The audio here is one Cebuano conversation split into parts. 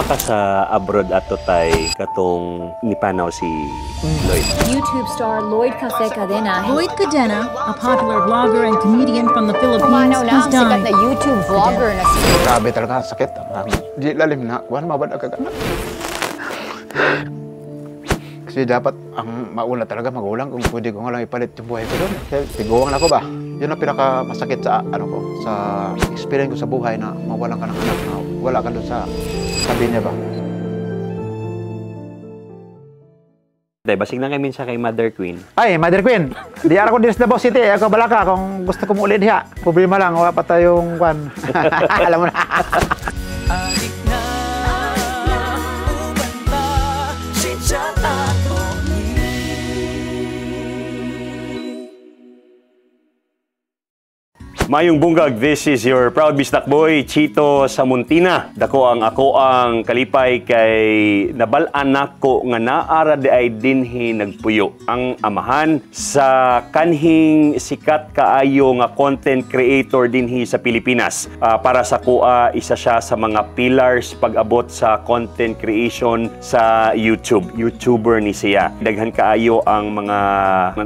pa ka sa abroad ato, tay, katong nipanaw si Lloyd. YouTube star Lloyd Cafe Cadena. Lloyd Cadena, a popular vlogger and comedian from the Philippines, Pumanaw na has ang sikat died. Na YouTube vlogger na si Grabe talaga, sakit. Di lalim na. Kuan, mabad ka na. Kasi dapat ang mauna talaga magulang, kung pwede ko nga lang ipalit yung buhay ko doon. Kasi tiguang na ko ba? Yun ang pinaka masakit sa ano ko, sa experience ko sa buhay, na mawalan ka ng anak na wala ka doon sa tabi niya ba. Tay, basig na kay minsan kay Mother Queen. Ay, Mother Queen, di ara ko din sa Davao City. Ako balaka kung gusto ko muuli diha. Problema lang, wala pa tayong kwan. Alam mo na. Arik na, uban ta, si Tony. Mayong bungkag, this is your proud bisdak boy, Chito Samontina. Dako ang ako ang kalipay kay nabal-an nako nga naara di ay dinhi nagpuyo ang amahan sa kanhing sikat kaayo nga content creator dinhi sa Pilipinas. Para sa kuha, isa siya sa mga pillars pag-abot sa content creation sa YouTube. YouTuber ni siya. Daghan kaayo ang mga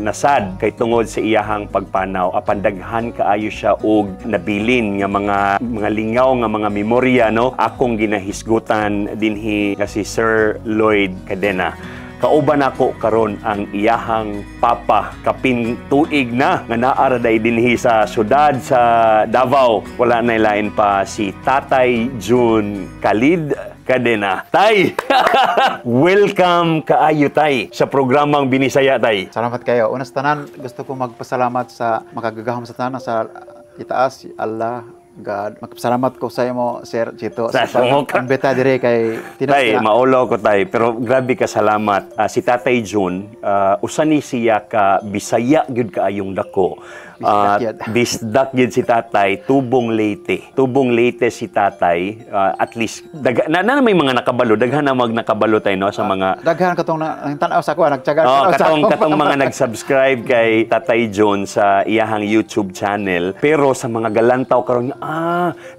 nasad kay tungod sa iyahang pagpanaw. Apan daghan kaayo siya og nabilin nga mga lingaw nga mga memorya, no, akong ginahisgutan dinhi nga si Sir Lloyd Cadena. Kauban nako karon ang iyahang papa, kapin tuig na nga naara day dinhi sa syudad sa Davao. Wala na lain pa si Tatay June Khalid Cadena. Tay, welcome kaayo, tay, sa programang Binisaya, tay. Salamat kayo. Una sa tanan, gusto ko magpasalamat sa makagagahom sa tanan sa itaas, Allah, God. Magpasalamat ko sa imo, Sir Chito. Sa mo ka. Imbita dire kay Tay, maulo ko, tay, pero grabe ka salamat. Si Tatay June, usa ni siya ka Bisaya gyud kaayong dako. Bisdak gyud. Bisdak gyud si Tatay, tubong Leyte. Tubong Leyte si Tatay, at least daga, na may mga nakabalo, daghan na mag nakabalo tay, no, sa mga Daghan katong nang tan-aw sa ako, nagtiyaga Oh, sa katong ako. Katong mga nag-subscribe kay Tatay John sa iyahang YouTube channel. Pero sa mga galantaw karon,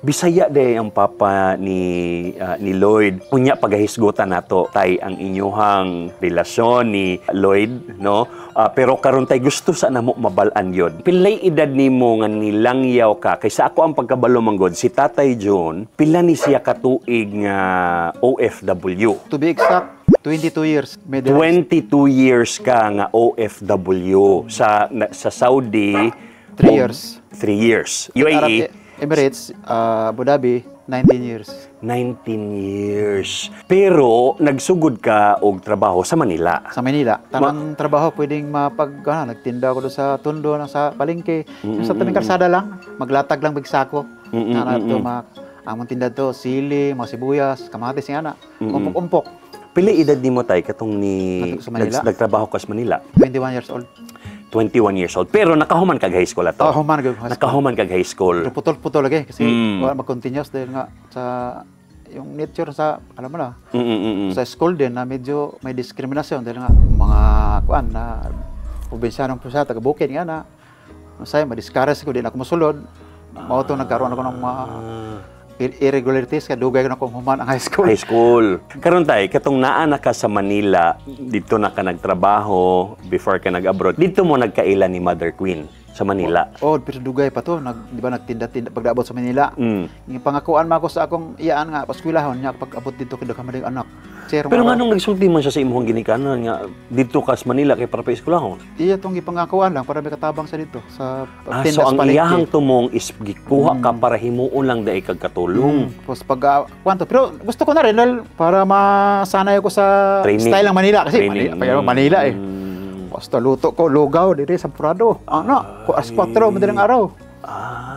Bisaya day ang papa ni Lloyd. Unya pagahisgutan nato, tay, ang inyuhang relasyon ni Lloyd, no? Pero karon, tay, gusto sa namo mabal-an yun. Pilay edad nimo nga nilangyaw ka kay sa ako ang pagkabalo manggod si Tatay John, pila ni siya katuig nga OFW? To be exact, 22 years. Middle 22 years ka nga OFW sa Saudi. 3 years. 3 years. UAE. Arab Emirates, Abu Dhabi, 19 years. 19 years. Pero nagsugod ka og trabaho sa Manila. Sa Manila. Tanang trabaho pwedeng mapag ano, nagtinda ko doon sa Tondo, na sa palengke, yung sa tabing kalsada lang, maglatag lang bigsako. Na to among tinda to, sili, mga sibuyas, kamatis nga na. Umpok-umpok. Pila edad nimo, tay, katong ni Sa Manila? Nagtrabaho ka sa Manila? 21 years old. 21 years old. Pero nakahuman kag high school ato? Oh, human gyud high school. Nakahuman kag high school. Pero putol-putol lagi kasi wala mag-continuous dahil nga sa yung nature sa, alam mo na, sa school din na medyo may diskriminasyon dahil nga mga kuan na probinsiyanong po siya, taga bukid nga na. Masaya, ma-discourage ko, di na ako musulod. Mao to nagkaroon ako ng mga irregularities kaya dugay ko na akong human ang high school. High school. Karon, tay, katong naa na ka sa Manila, dito na ka nagtrabaho before ka nag-abroad. Dito mo nagkaila ni Mother Queen sa Manila. Oh, pero dugay pa to, di ba nagtinda-tinda pagdaabot sa Manila. Pangakuan man ako sa akong iyaan nga paskwilahon niya pag abot dito kay daghan man anak. Sir, Pero nganong nagsulti man siya sa imong ginikanan nga dito ka sa Manila kay para pa eskwelahon? Iya tong gipangakuan lang para may katabang sa dito sa So pagtinda sa ang palengke. iyahang tumong is gikuha ka para himuon lang dai kag katulong. Tapos pag kwanto, pero gusto ko na rin dahil para masanay ako sa Training. style ng Manila kasi Training. Manila, Manila eh. Basta luto ko lugaw diri sa Prado. Ano, alas 4 madaling araw.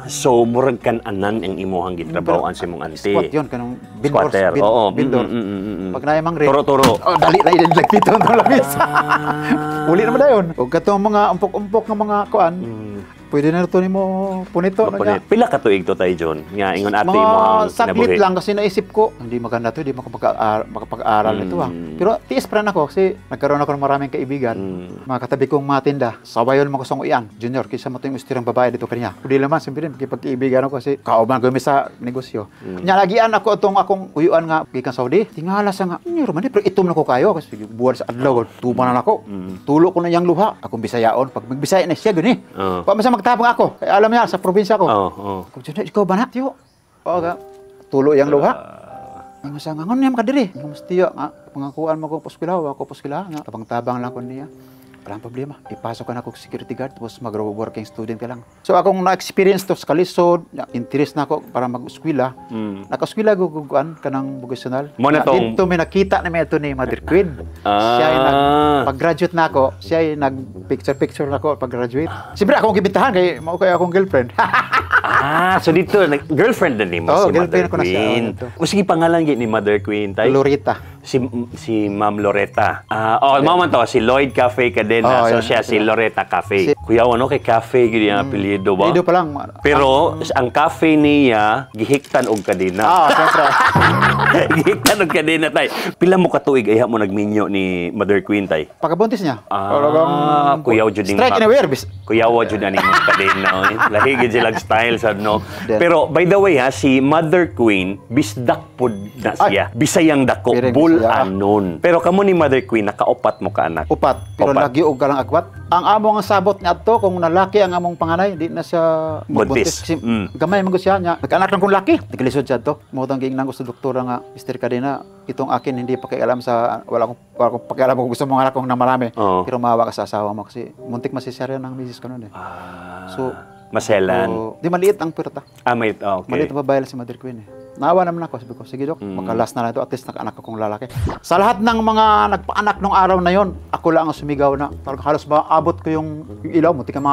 So murag kan-anan ang imuhang gitrabahoan sa imong auntie. Squat yun kanong bindor, Squatter. Oo. bindor. Pag naay mang rent, Turo-turo. Oh, dali na din like dito ang lamisa. Uli naman dayon. Og katong mga umpok-umpok nga mga kuan, Pwede na ito nimo punito. Ano Mapunit. niya. Pila ka tuig to tay John? Nga ingon ate Mga mo ang saglit kinabuhi. lang kasi naisip ko, hindi maganda to, hindi makapag-aral nito ah. Pero tiis pa rin ako kasi nagkaroon ako ng maraming kaibigan. Mga katabi kong mga tinda, sawayon mo ko sa iyan. Junior, kaysa mo ito yung istirang babae dito kanya. Hindi naman, siyempre, makipagkaibigan ako kasi kauban ko sa negosyo. Nya lagian ako itong akong uyuan nga gikan Saudi. Tingala sa nga, nyo man pero itom na ko kayo kasi buwan sa adlaw, tuman na ako. Tulo ko na iyang luha. Akong Bisayaon, pag magbisaya na siya gani. Oo. Pa masa magtabang ako. Kaya alam niya sa probinsya ko. Oo, oo. Kung Junior, ikaw ba na? Tiyo. Oo ka. Tulo yang luha. Ang sa nga ngon niya makadiri. Ang mas tiyo nga pangakuan mo ko paskwila, wa ko paskwila nga tabang-tabang lang ko niya. Walang problema. Ipasok ka na ako security guard tapos mag-working student ka lang. So akong na-experience to sa kalisod, interest na ako para mag-eskwela. Naka-eskwela ko kuan kanang vocational. Mo na tong- Dito may nakita na may ito ni Mother Queen. Siya ay nag pag-graduate na ako, siya ay nag-picture-picture na ako pag-graduate. Siyempre akong gibintahan kay mao kay akong girlfriend. Ah, so dito girlfriend na nimo Oo, si Mother girlfriend ko na siya, Queen. oo, dito. O sige, pangalan gyud ni Mother Queen tay? Lorita. Si si Ma'am Loretta. Ah, oh, mao man to si Lloyd Cafe Cadena. Oo, So yun. siya si Loretta Cafe. Kuya ano kay Cafe gyud ang apelyido ba? Dito pa lang. Pero ang cafe niya gihiktan og kadena. Ah, siyempre. Gihiktan og kadena tay. Pila mo ka tuig ayha mo nagminyo ni Mother Queen tay? Pagkabuntis niya. Ah, kuyaw jud ning Strike anywhere. Bis. Kuyawa jud ani mo kadena. Oy. Lahi gid silang style sad no. Then- Pero by the way ha, si Mother Queen bisdak pud na siya. Bisayang dako, Piring Bisaya. bulanon. Pero kamo ni Mother Queen nakaupat mo ka anak. Upat. Pero Upat. lagi og galang agwat. Ang among ang sabot ni adto kung nalaki ang among panganay, di na siya Buntis. magbuntis. Kasi gamay man gud siya niya. Nagkaanak lang kong laki. Naglisod siya adto. Mo tang giingnan ko sa doktora nga, Mr. Cadena, itong akin hindi pakialam sa wala akong pakialam kung gusto mong anak kong na marami. Oo. Pero maawa ka sa asawa mo kasi muntik masisarya ng misis ko noon eh. So, Maselan. so, di maliit ang puwerta. Ah, may, ah, okay. Maliit na babae lang si Mother Queen eh. Naawa naman ako. Sabi ko, sige dok, makalas na lang ito. At least nakaanak akong lalaki. Sa lahat ng mga nagpaanak nung araw na yon, ako lang ang sumigaw na talagang halos maabot ko yung ilaw. Muntik ka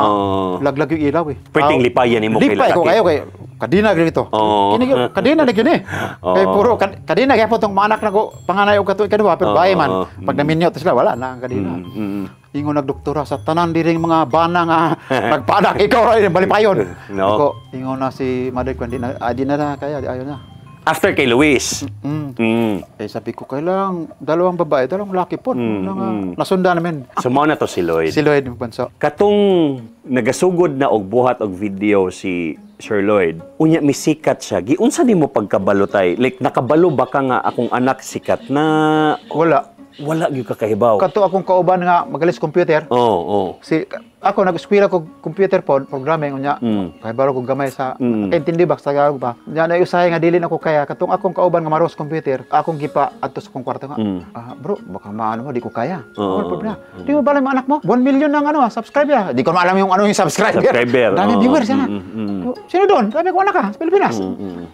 laglag yung ilaw eh. Pwedeng Ah, lipayan nimo kay lipay ko lalaki. kayo kay kadina ganito. Oo. Kini kadina na gini. Oo. Kay puro kadina kaya po tong mga anak na ko panganay og katuig kaduha pero bahay man. Pag naminyo to sila wala na ang kadina. Ingon nagdoktora sa tanan diring mga bana nga nagpaanak ikaw ra balipayon. No. Ako ingon na si Mother Queen di na ah, di na, na kaya di ayo na. After kay Luis. Eh sabi ko kailang dalawang babae, dalawang laki po. Na nga, nasundan namin. So mao na to si Lloyd. Si Lloyd yung bansa. Katong nagasugod na og buhat og video si Sir Lloyd, unya misikat siya. Giunsa nimo pagkabalo tay? Like nakabalo ba ka nga akong anak sikat na? Wala. Wala gyud ka kahibaw. Kato akong kauban nga magaling sa computer. Oo, oo. Si ako nag-eskwela ko computer pod programming unya. Kay baro ko gamay sa kaintindi ba sa Tagalog ba. Unya na usahay nga dili na ko kaya katong akong kauban nga maros computer, akong gipa adto sa akong kwarto nga. Ah, bro, baka maano mo di ko kaya. Oo. Ano problema? Di mo ba alam yung anak mo? 1 million ng ano, subscriber. Di ko alam yung ano yung subscriber. Subscriber, Dami oo. viewers yan. Sino doon? Sabi ko anak ka sa Pilipinas.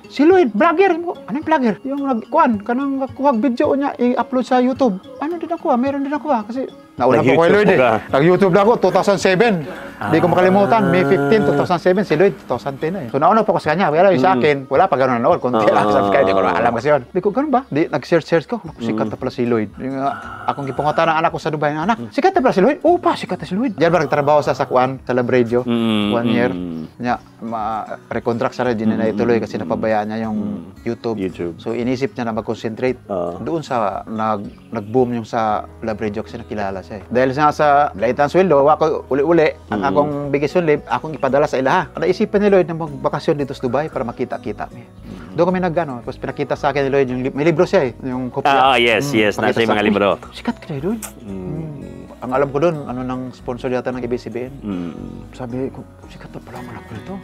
Si Lloyd, vlogger. Sabi ko, anong vlogger? Yung nagkuan, kanang kuhag video niya i-upload sa YouTube. Ano din ako ah, meron din ako ah. Kasi nauna pa ko kay Nag-YouTube Lloyd eh. ka. Nag-YouTube na ako, 2007. Di ko makalimutan, May 15, 2007, si Lloyd, 2010 na eh. So nauna pa ko sa kanya, kaya yung sa akin, wala pa ganun nanood, konti lang subscribe, di ko na alam kasi yun. Di ko, ganun ba? Di, nag-search-search ko, naku, sikat na pala si Lloyd. Yung, akong gipungutan ng anak ko sa Dubai, anak, sikat na pala si Lloyd? Oo pa, sikat na si Lloyd. Diyan ba nagtrabaho sa Sakuan, sa Lab Radio, one year. Nya, ma-recontract sa radio, di na ituloy kasi napabayaan niya yung YouTube. YouTube. So inisip niya na mag-concentrate doon sa nag-boom yung sa Lab Radio kasi nakilala siya eh. Dahil sa lait ang sweldo, ako uli-uli, ang akong biggest leave, akong ipadala sa ilaha. Naisipan ni Lloyd na magbakasyon dito sa Dubai para makita-kita kami. Doon kami nag-ano, tapos pinakita sa akin ni Lloyd, yung may libro siya eh, yung kopya. Ah, yes, yes, Pakita nasa yung sa mga akin, libro. "Uy, sikat ka na Lloyd." Ang alam ko doon, ano nang sponsor yata ng ABS-CBN. Sabi ko, sikat na pala ang anak ko nito.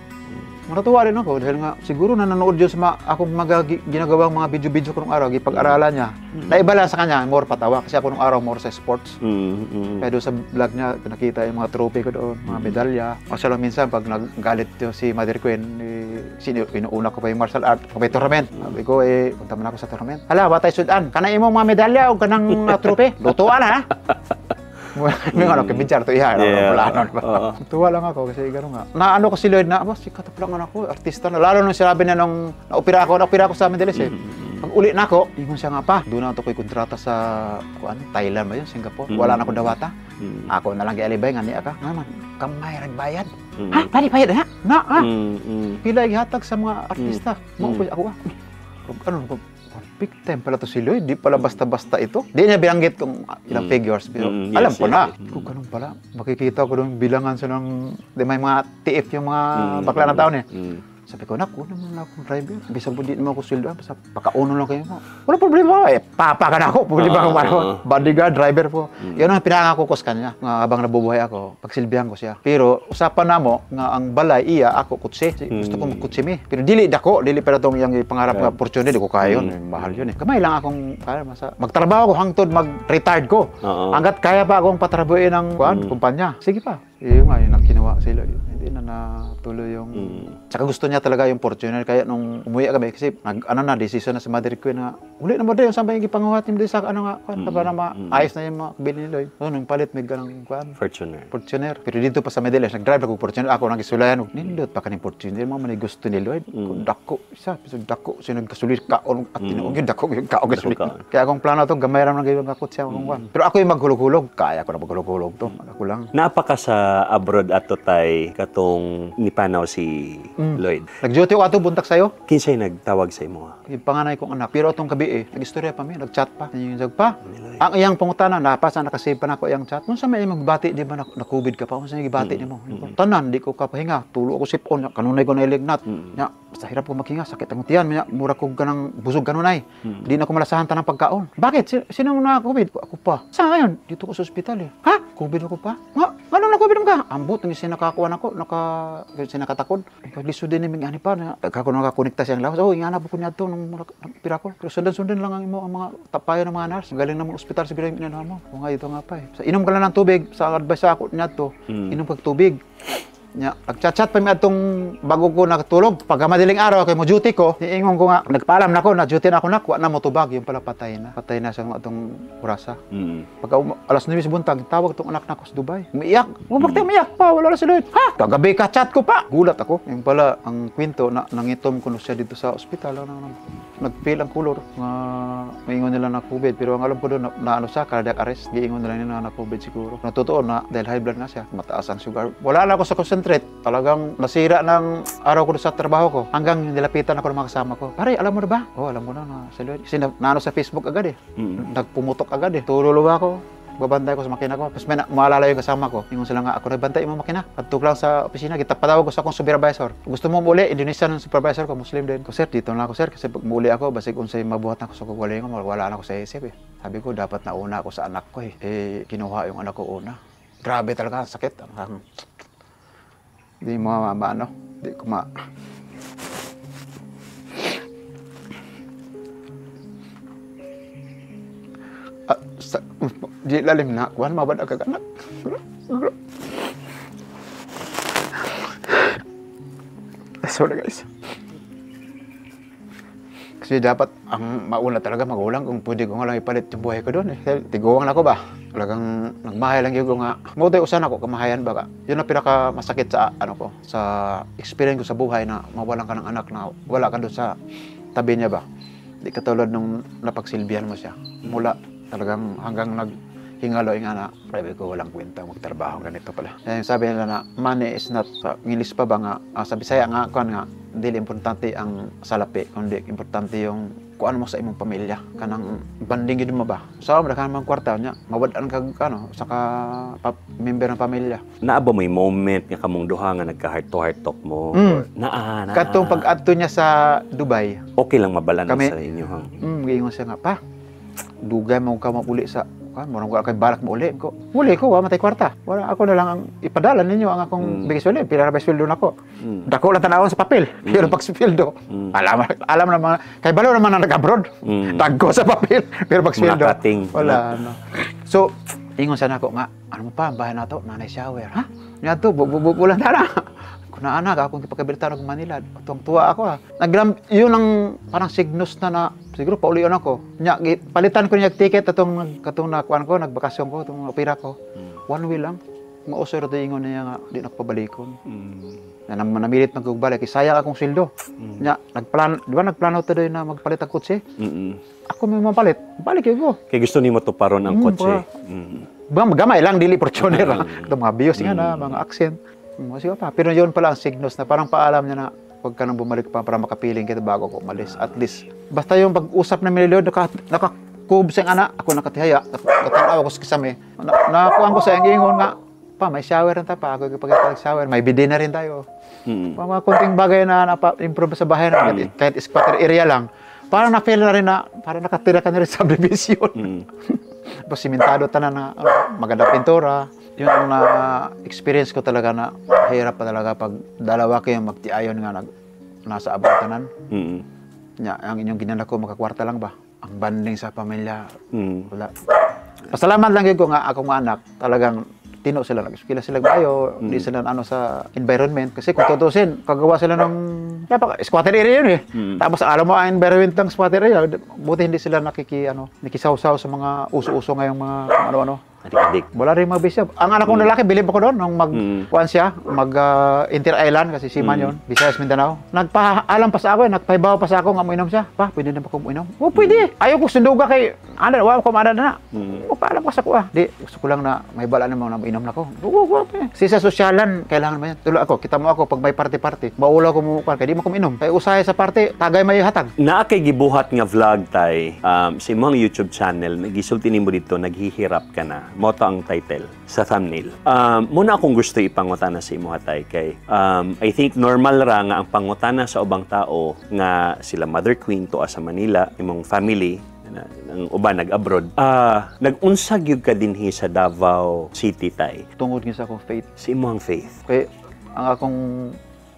Natuwa rin ako dahil nga siguro nanonood yun sa mga, akong mga ginagawang mga video-video ko nung araw, gipag-aralan niya. Naiba lang sa kanya, more patawa kasi ako nung araw more sa sports. Kaya doon sa vlog niya, pinakita yung mga trophy ko doon, mga medalya. Kasi lang minsan, pag naggalit yung si Mother Queen, eh, inuuna ko pa yung martial art, pag may tournament. Sabi ko, eh, punta man ako sa tournament. Hala, watay sudan, kanang imong mga medalya o kanang trophy? Lutuan ha? May ano, kay Bijar to iha, wala ano, diba? Oo. Tuwa lang ako kasi gano'n nga. Naano ko si Lloyd na, aba, sikat na pala ang anak ko, artista na. Lalo nung sinabi niya nung naopera ako sa Mandalis eh. Pag uli na ako, ingon siya nga pa, doon na to ko'y kontrata sa kuan, Thailand ba yun, Singapore. Wala na akong dawata. Ako na lang gialibay nga niya ka. Nga man, kamay rag bayad. Ha, pari bayad ha? Na, ah. Pila gihatag sa mga artista. Mo ako ah. Ano ko, big time pala to si Lloyd. Di pala basta-basta ito. Di niya binanggit kung ilang figures. Pero alam ko na. Kung ganun pala, makikita ko doon bilangan sa ng, di may mga TF yung mga bakla na taon eh. Sabi ko, naku, naman na akong driver. Bisa po di naman ako sweldo. Basta pakauno lang kayo. Wala problema. Eh, papa ka na ako. Problema ko uh, bodyguard, driver po. Yun ang pinangako ko sa kanya. Nga habang nabubuhay ako, pagsilbihan ko siya. Pero usapan na mo, nga ang balay, iya, ako, kutsi. Gusto ko magkutsi mi. Pero dili dako, dili pero itong yung pangarap nga fortune, di ko kaya yun. Mahal yun eh. Kamay lang akong, kaya, masa, magtrabaho ko hangtod mag-retired ko. Hanggat kaya pa akong patrabuin ng kuan, kumpanya. Sige pa. Yun nga, yun ang kinuha sila. Yun. Hindi na natuloy yung... Tsaka gusto niya talaga yung Fortuner. Kaya nung umuwi kami, kasi nag, ano na, decision na sa Mother Queen na, uli na mo din, saan ba yung gipanguhat niyo sa ano nga, kuan, para maayos na yung mga bili ni Lloyd. So, nung palit, may ganang kuan. Fortuner. Fortuner. Pero dito pa sa Middle East, nag-drive ako Fortuner. Ako nagisulayan, nindot pa kaning Fortuner, mga man gusto ni Lloyd. Kung dako, isa, piso dako, sino nagkasulit kaon at tinuog yun, dako yung kaon gasulit. Kaya akong plano to, gamay ra man gayon nga kutsi akong kuan. Pero ako yung maghulog-hulog, kaya ko na maghulog-hulog to. Ako lang. Napaka sa abroad ato tay katong nipanaw si Lloyd. Nag-duty ko ato buntak sayo. Kinsay nagtawag sa imo? Yung panganay kong anak. Pero atong gabi eh, nag-istorya pa mi, nag-chat pa. Yung jag pa. Ang iyang pangutana, napasa nakasave pa nako iyang chat. Unsa may imong magbati di ba na, na COVID ka pa? Unsa may gibati nimo? Tanan di ko kapahinga, tulo ako sipon, kanunay ko nailignat. Nya, basta hirap ko maghinga, sakit ang tiyan, nya, mura ko ganang busog kanunay. Di na ko malasahan tanang pagkaon. Bakit? Sino mo na COVID? Ako pa. Sa ngayon? Dito ko sa ospital eh. Ha? COVID ako pa? Nga, ano na COVID ka? Ambot ng sinakakuan ako, naka sinakatakod. Lisod din ni ani pa, ako nakakonekta siyang lawas. Oh, ingana po ko niya to nung pira ko. Pero sundan-sundan lang ang imo ang mga tapayo ng mga nurse. Galing ng mga ospital siguro yung inanuhan mo. Kung nga ito nga pa eh. Sa inom ka lang ng tubig, sa advice ako niya to, inom kag tubig. Nya, nagchat-chat pa mi atong bago ko nakatulog. Pagka madaling araw kay mo duty ko, niingon ko nga nagpaalam na ko na duty na ako na, kuha na mo tubag, yung pala patay na. Patay na siya atong orasa. Pagka alas 9 sa buntag, tawag tong anak nako sa Dubai. Umiiyak. Bakit umiiyak pa? Wala na si Lloyd. Ha? Kagabi ka chat ko pa. Gulat ako. Yung pala ang kwento na nangitom ko siya dito sa ospital. Nag-fail ang kulor nga maingon nila na COVID, pero ang alam ko doon na ano sa cardiac arrest, giingon nila nila na COVID siguro. Na totoo na dahil high blood nga siya, mataas ang sugar. Wala na ako sa concentrate. Talagang nasira ng araw ko sa trabaho ko hanggang nilapitan ako ng mga kasama ko. Pare, alam mo na ba? Oh, alam mo na na si Lloyd. Kasi naano sa Facebook agad eh. Nagpumutok agad eh. Tululuwa ako. Babantay ko sa makina ko. Tapos may maalala yung kasama ko. Ingon sila nga, ako nagbantay mo makina. Adto lang sa opisina, gitapatawag ko sa akong supervisor. Gusto mo muli, Indonesian ang supervisor ko, Muslim din. Ko, sir, dito na ako, sir. Kasi pag muli ako, basig unsay mabuhat na ako sa kagalingon, wala na ako sa isip eh. Sabi ko, dapat nauna ako sa anak ko eh. Eh, kinuha yung anak ko una. Grabe talaga, sakit. Hindi mo maano, hindi ko ma... Di lalim na, kuhan, mabad ang kaganak. Sorry guys. Kasi dapat ang mauna talaga magulang kung pwede ko nga lang ipalit yung buhay ko doon eh. Dahil tiguang na ko ba? Talagang nagmahay lang yun ko nga. Mautoy usan ako, kamahayan ba ka? Yun ang pinaka masakit sa ano ko, sa experience ko sa buhay na mawalan ka ng anak na wala ka doon sa tabi niya ba? Di katulad nung napagsilbihan mo siya. Mula talagang hanggang naghingalo yung anak, sabi ko walang kwenta magtrabaho ganito pala. Kaya sabi nila na money is not, sa English pa ba nga, sa Bisaya nga, kuan nga, hindi importante ang salapi, kundi importante yung kuan mo sa imong pamilya. Kanang banding yun mo ba? Sa so, ka man kwarta niya, mawad-an kag ano, sa ka member ng pamilya. Naa ba may moment nga kamong duha nga nagka heart to heart talk mo? Naa, naa. Katong pag-adto niya sa Dubai. Okay lang mabalan kami, sa inyo hang. Giingon siya nga pa. Dugay mo ka mauli sa kan, murag wala kay balak mo uli ko. Uli ko, wa matay kwarta. Wala, ako na lang ang ipadala ninyo ang akong bigay sweldo, pila ra ba sweldo nako. Dako lang tanawon sa papel. Pero pag sweldo, alam na mga kay balo naman na nag-abroad. Dagko sa papel, pero pag sweldo wala ano. So, ingon sa nako nga, ano mo pa bahay nato, nanay shower, ha? Nya to bubulan tara. Kuna anak akong gipakabirtan og Manila. Tuwang-tuwa ako ha. Naglam yun ang parang signos na na siguro paulion ako. Nya palitan ko niya ticket atong katong nakuan ko, nagbakasyon ko, atong opera ko. One way lang. Mausoy ra ingon niya nga di na ko pabalikon. Na namilit man kog balik, kay sayang akong sweldo. Nya, nagplan, di ba nagplano ta na magpalit ang kotse? Ako may mapalit, balik ko. Kay gusto nimo tuparon ang kotse. Ba, gamay lang, dili Fortuner. Ito mga bios nga na, mga accent. Sige pa. Pero yun pala ang signos na parang paalam niya na huwag ka nang bumalik pa para makapiling kita bago ko umalis. At least, basta yung pag-usap namin ni Lord, nakakub sa anak, ako nakatihaya, katanaw ako sa kisame. Nakuha ko sa iyang ingon nga, pa, may shower na tayo pa, ako pag shower, may bidet na rin tayo. Mga konting bagay na napa-improve sa bahay na, kahit squatter area lang, parang na-feel na rin na, parang nakatira ka na rin sa subdivision. Tapos simentado tanan na ano, maganda pintura. Yun ang na-experience ko talaga na hirap pa talaga pag dalawa kayo magtiayon nga nasa abot tanan. Nya, ang inyong ginalako makakwarta lang ba? Ang bonding sa pamilya, wala. Pasalamat lang gyud ko nga akong mga anak talagang tino sila, nag-eskwela sila maayo, di sila ano sa environment kasi kung tutusin, kagawa sila ng napaka squatter area yun eh. Tapos alam mo ang environment ng squatter area, buti hindi sila nakiki ano, nakisawsaw sa mga uso-uso ngayong mga kung ano-ano. Adik-adik. Wala rin mga bisyo. Ang anak kong lalaki, bilib ako doon nung mag kuan siya, mag inter-island kasi seaman yon, Visayas Mindanao. Nagpaalam pa sa ako, eh, nagpahibaw pa sa ako nga moinom siya. Pa, pwede na ba akong uminom? Oh, pwede. Ayaw ko sunduga kay ano, wa ko maana na. O paalam ka sa ko ah. Di, gusto ko lang na may bala naman na mainom na ko. Oo, oo, eh. Kasi sa sosyalan, kailangan mo yan. Tulo ako, kita mo ako pag may party-party. Maulaw ko mo kay di mo ko minom. Kay usahay sa party, tagay may hatag. Naa kay gibuhat nga vlog tay sa imong YouTube channel, nagisulti nimo dito naghihirap ka na. Mao to ang title sa thumbnail. Muna akong gusto ipangutana sa imo tay kay I think normal ra nga ang pangutana sa ubang tao nga sila Mother Queen tuwa sa Manila, imong family na, ang uban nag-abroad. Nag-unsa gyud ka dinhi sa Davao City tay? Tungod gyud sa akong faith. Sa imong faith. Kay ang akong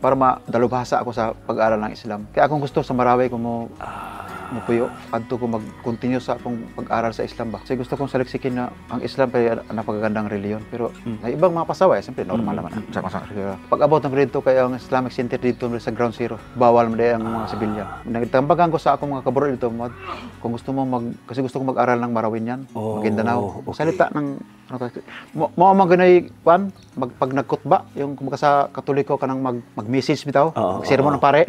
para madalubhasa ako sa pag-aral ng Islam. Kaya akong gusto sa Marawi ko mo mupuyo adto ko mag-continue sa akong pag-aral sa Islam ba. Kasi gusto kong saliksikin na ang Islam kay napakagandang reliyon. Pero may ibang mga pasaway, siyempre normal naman. Pag abot ng dito kay ang Islamic Center dito sa Ground Zero, bawal mo ang mga sibilyan. Nagtambagan ko sa akong mga kabro dito, kung gusto mo mag kasi gusto ko mag-aral ng Marawin yan, Oh, Maguindanao. Okay. Salita ng ano mo mo man ganay kwan mag pag nagkutba yung kumbaga sa Katoliko kanang mag-message bitaw, mag-sermon ng pare.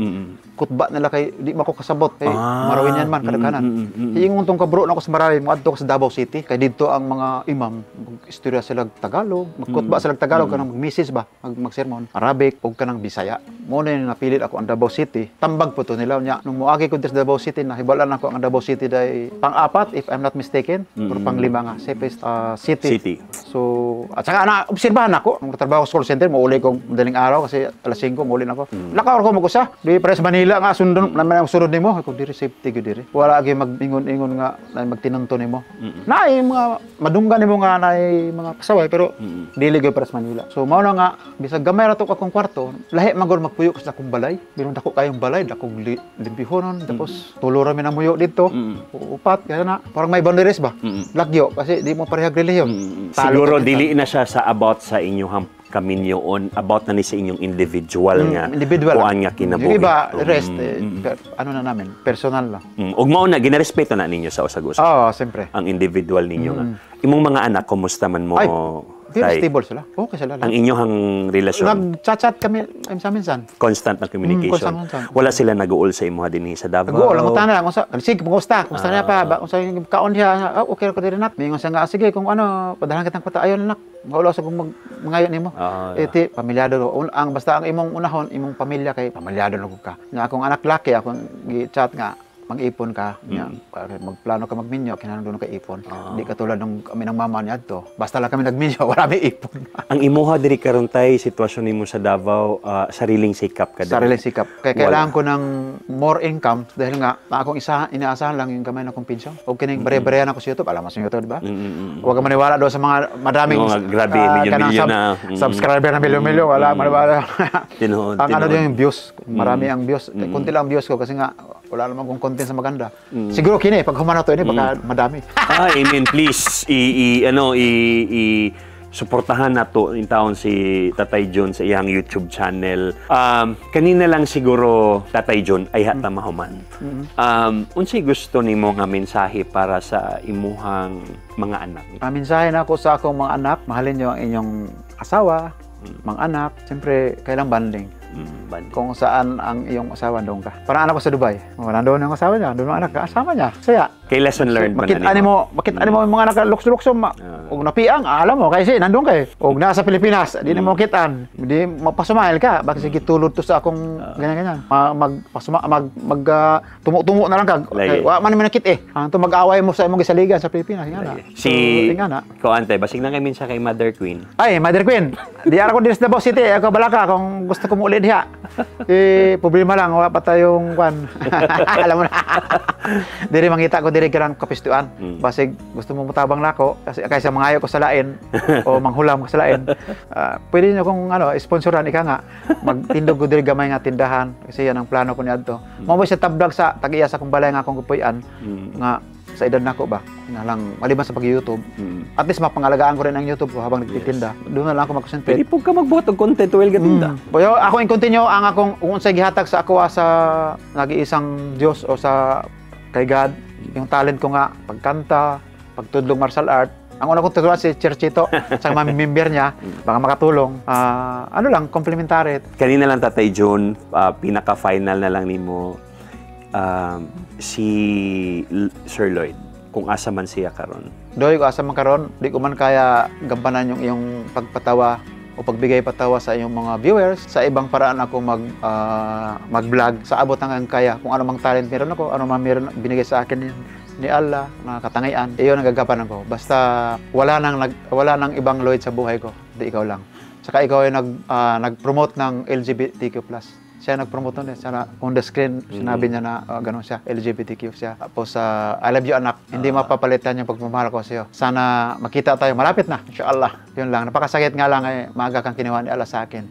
Kutba nila kay di mako kasabot kay Marawin yan man kadaghanan. Ingon tong kabro na ako sa Marawi, moadto ko sa Davao City kay didto ang mga imam mag-istorya sila og Tagalog, magkutba sila og Tagalog kanang mag-message ba, mag-sermon Arabic ug kanang Bisaya. Mo na yung napilit ako ang Davao City. Tambag po to nila nya nung moagi ko diri sa Davao City, nahibalan ako ang Davao City day pang-apat if I'm not mistaken or panglima nga safest city. City. So, at saka na obserbahan ako nung trabaho sa call center, mauli ko madaling araw kasi alas 5 mauli na ako. Lakaw ko mag-usa. Di pare sa Manila nga sundon naman ang sunod nimo, ako diri safety gyud diri. Wala gyud mag-ingon-ingon nga na magtinunto nimo. Naay mga madunggan nimo nga naay mga pasaway pero dili gyud para sa Manila. So mao na nga bisag gamay ra to akong kwarto, lahi man gud magpuyo sa akong balay. Bilang dako kayong balay, dakong limpihonon, tapos tulo ra mi namuyo dito. Upat kaya na parang may boundaries ba? Lagyo kasi di mo parehag relihiyon. Talo Siguro ka kita. Dili na siya sa about sa inyong kaminyoon, about na ni sa inyong individual nga Individual. kuan nga kinabuhi. Yung iba, rest, eh, ano na namin, personal lang. Ug mao na ginarespeto na ninyo sa usag-usa Oo, siyempre. ang individual ninyo nga. Imong mga anak, kumusta man mo? Ay, very tay? stable sila. Okay sila. Ang inyong relasyon, Nag-chat-chat kami minsan-minsan. Constant na communication. Constant, constant. Wala sila nag-uul sa imuha dinhi sa Davao? Nag-uol, ang utana lang. Unsa, sige, kumusta? Kumusta na pa? Ba, unsa yung kaon siya? Ah, okay ko diri nak. Mingon siya nga, "Ah, sige, kung ano, padalhan kitang kwarta. Ayon nak. Maulaw sa kung mangayo nimo." Eh, ti, pamilyado ko. Ang basta ang imong unahon, imong pamilya kay pamilyado na ka. Nga akong anak laki, akong gi-chat nga mag-ipon ka, nya, para magplano ka magminyo, kinahanglan doon ka ipon. Di katulad ng kami ng mama niya adto. Basta lang kami nagminyo, wala may ipon. Ang imuha diri karon tay, sitwasyon nimo sa Davao, sariling sikap ka diri. Sariling sikap. Kaya Wala. kailangan ko ng more income dahil nga na akong isa, inaasahan lang yung gamay na kong pensyon. O kining bare-barehan ako sa YouTube. Alam mo sa YouTube, di ba? Huwag ka maniwala doon sa mga madaming Oo nga, grabe, kanang milyon-milyon na. Subscriber na milyon-milyon. Wala, maniwala. Tinuod, Ang ano tinuod. din yung views. Marami ang views. Kunti lang ang views ko kasi nga wala naman kong content sa maganda. Siguro kini, pag humano to ini, baka madami. Ah, amen. Please, i ano, i suportahan nato in taon si Tatay John sa iyang YouTube channel. Kanina lang siguro Tatay John ay hata mahuman. Unsay gusto nimo nga mensahe para sa imuhang mga anak? Ang mensahe na ako sa akong mga anak, mahalin niyo ang inyong asawa, mga anak, siyempre kailang bonding. Bonding. Kung saan ang iyong asawa, doon ka. Parang anak ko sa Dubai. Oh, nandoon ang asawa niya, doon ang anak, asawa niya. Saya. Kay lesson learned man Makita na mo, makita nimo yung mga anak lukso-lukso, og napiang, alam mo kasi nandun kay. Og nasa Pilipinas, di na mo kitaan. Di mapasumahil ka, bakit sige tulod to sa akong ganyan-ganyan. Mag pasuma mag mag tumo-tumo na lang ka. Lagi. Kay, wa man man nakit eh. Ang to mag-away mo sa imong gisaligan sa Pilipinas, nga na. Si So, nga na. Ko ante, basig na kay minsan kay Mother Queen. Ay, Mother Queen. Di ara ko diri sa Davao City, ako balaka kung gusto ko muuli diha. Eh, problema lang wa pa tayong kwan. Alam mo na. Diri mangita ko diri karang kapistuan. Basig gusto mo mutabang nako kasi kaysa mangayo ko sa lain o manghulam ko sa lain. Pwede niyo kung ano sponsoran ika nga magtindog ko diri gamay nga tindahan kasi yan ang plano ko niadto. Mao ba siya tablag sa tag-iya sa akong balay nga akong kupuy-an nga sa edad nako ba nga lang maliban sa pag-YouTube. At least mapangalagaan ko rin ang YouTube ko habang nagtitinda. Doon na lang ako mag-concentrate. Pwede po ka magbuhat og content while gatinda. Pero ako i-continue ang akong kung unsay gihatag sa ako sa nag-iisang Dios o sa kay God, yung talent ko nga pagkanta, pagtudlong martial art. Ang una kong tuturuan si Churchito sa mga member niya, baka makatulong. Ano lang, complementary. Kanina lang Tatay Jun, pinaka-final na lang nimo si Sir Lloyd, kung asa man siya karon. Doy, kung asa man karon, di ko man kaya gampanan yung iyong pagpatawa o pagbigay patawa sa iyong mga viewers. Sa ibang paraan ako mag-vlog sa abot hanggang kaya. Kung ano mang talent meron ako, ano mang meron binigay sa akin ni Allah na katangian, iyon ang gagampanan ko. Basta wala nang ibang Lloyd sa buhay ko, di ikaw lang. Saka ikaw ay nag-promote ng LGBTQ+. Siya nag-promote nun eh. Sana on the screen, sinabi niya na ganun siya, LGBTQ siya. Tapos, I love you anak, hindi mapapalitan yung pagmamahal ko sa'yo. Sana makita tayo, malapit na, inshallah. Yun lang, napakasakit nga lang eh, maaga kang kinuha ni Allah sa akin.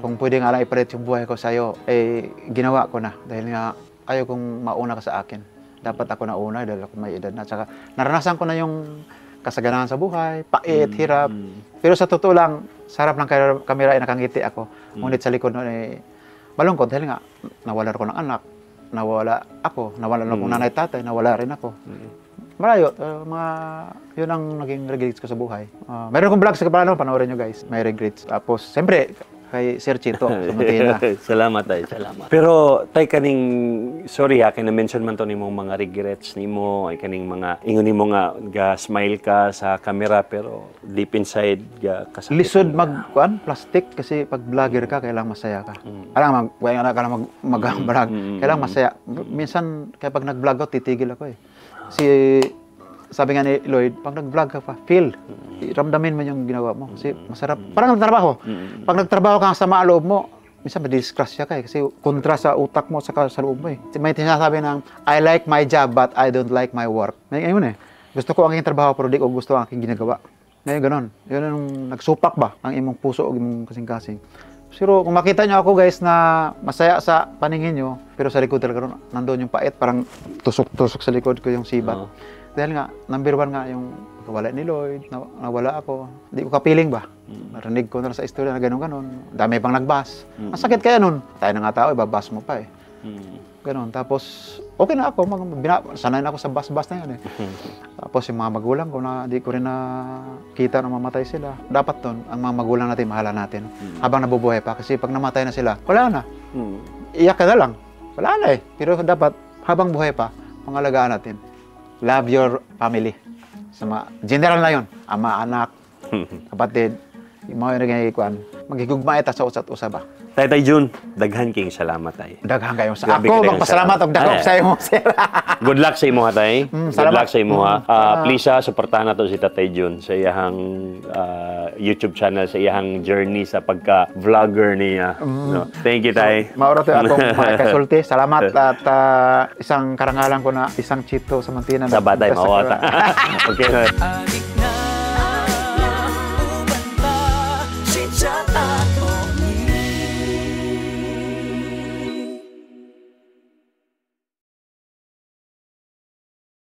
Kung pwede nga lang ipalit yung buhay ko sa'yo, eh, ginawa ko na. Dahil nga, ayaw kong mauna ka sa akin. Dapat ako nauna dahil ako may edad na. Tsaka, naranasan ko na yung kasaganahan sa buhay, pait, hirap. Pero sa totoo lang, sa harap ng kamera ay nakangiti ako. Ngunit sa likod noon ay malungkot dahil nga nawala ako ng anak, nawala ako, nawala akong nanay tatay, nawala rin ako. Malayo, mga yun ang naging regrets ko sa buhay. Meron akong vlog sa plano, panoorin nyo guys, may regrets. Tapos siyempre kay Sir Chito, sa. Salamat tay, salamat. Pero tay kaning sorry ha, kay na-mention man to nimong mga regrets nimo, ay kaning mga ingon nimo nga ga-smile ka sa camera pero deep inside ga kasakit. Lisod mag kuan plastic kasi pag vlogger ka kailangan masaya ka. Alam mag kaya ka lang mag-vlog, kailangan masaya. Minsan kaya pag nag-vlog ako titigil ako eh. Si sabi nga ni Lloyd, pag nag-vlog ka pa, feel. Ramdamin mo yung ginawa mo. Kasi masarap. Parang nagtrabaho. Pag nagtrabaho ka sama loob mo, minsan madisgrasya ka eh. Kasi kontra sa utak mo saka sa loob mo eh. May sinasabi ng, I like my job but I don't like my work. May ayun eh. Gusto ko ang aking trabaho pero di ko gusto ang aking ginagawa. Ngayon ganun. Yun ang nagsupak ba ang imong puso o imong kasing-kasing. Pero kung makita nyo ako guys na masaya sa paningin nyo, pero sa likod talaga nandun yung pait, parang tusok-tusok sa likod ko yung sibat. Dahil nga, number one nga yung pagkawala ni Lloyd, nawala ako. Hindi ko kapiling ba? Narinig ko na sa istorya na gano'n-gano'n. Dami pang nagbas. Ang sakit kaya nun. Tayo na nga tao, ibabas mo pa eh. Ganon. Tapos, okay na ako. Sanay na ako sa bas-bas na yun eh. Tapos yung mga magulang ko na di ko rin nakita na mamatay sila. Dapat nun, ang mga magulang natin, mahala natin. Habang nabubuhay pa. Kasi pag namatay na sila, wala na. Iyak ka na lang. Wala na eh. Pero dapat, habang buhay pa, pangalagaan natin. Love your family. Sa mga, general na yun. Ama, anak, kapatid, yung mga yun nagigikuan. Maghigugma ita sa usat-usa ba? Tay Jun, daghan king salamat tay. Daghan kayo sa Grabe ako, ka magpasalamat og dako sa imo, sir. Good luck sa imo ha, tay. Good luck sa imo ha. Please ha, suportahan nato si Tatay Jun sa iyahang YouTube channel, sa iyahang journey sa pagka-vlogger niya. No? Thank you, tay. So, maura to akong makasulti. Salamat at isang karangalan ko na isang Chito Samontina. Sa batay, mawata. Okay. Adik